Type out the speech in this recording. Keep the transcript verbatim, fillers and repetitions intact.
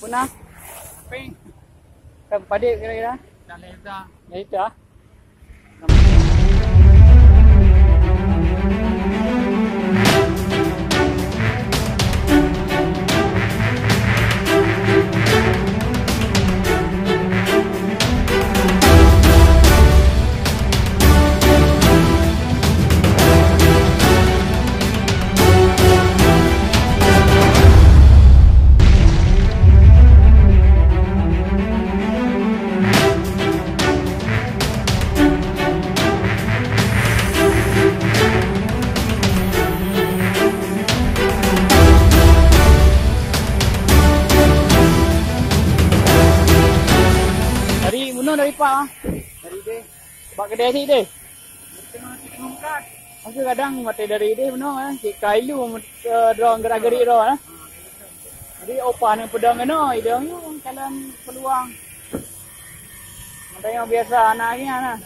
Puna? Ping. Kan padé kira-kira? Dah leza. Dah leza. Dari bunoe dari Pak? Dari deh. Bak keudè cit deh. Maka kadang maté dari deh bunoe, eh, cit ka ilu, eh, droe gerak-gerik droe, eh. Jadi opah ni peudong keunoe, idong yue jalan peuluang. Makanya biasa anak ni, anak.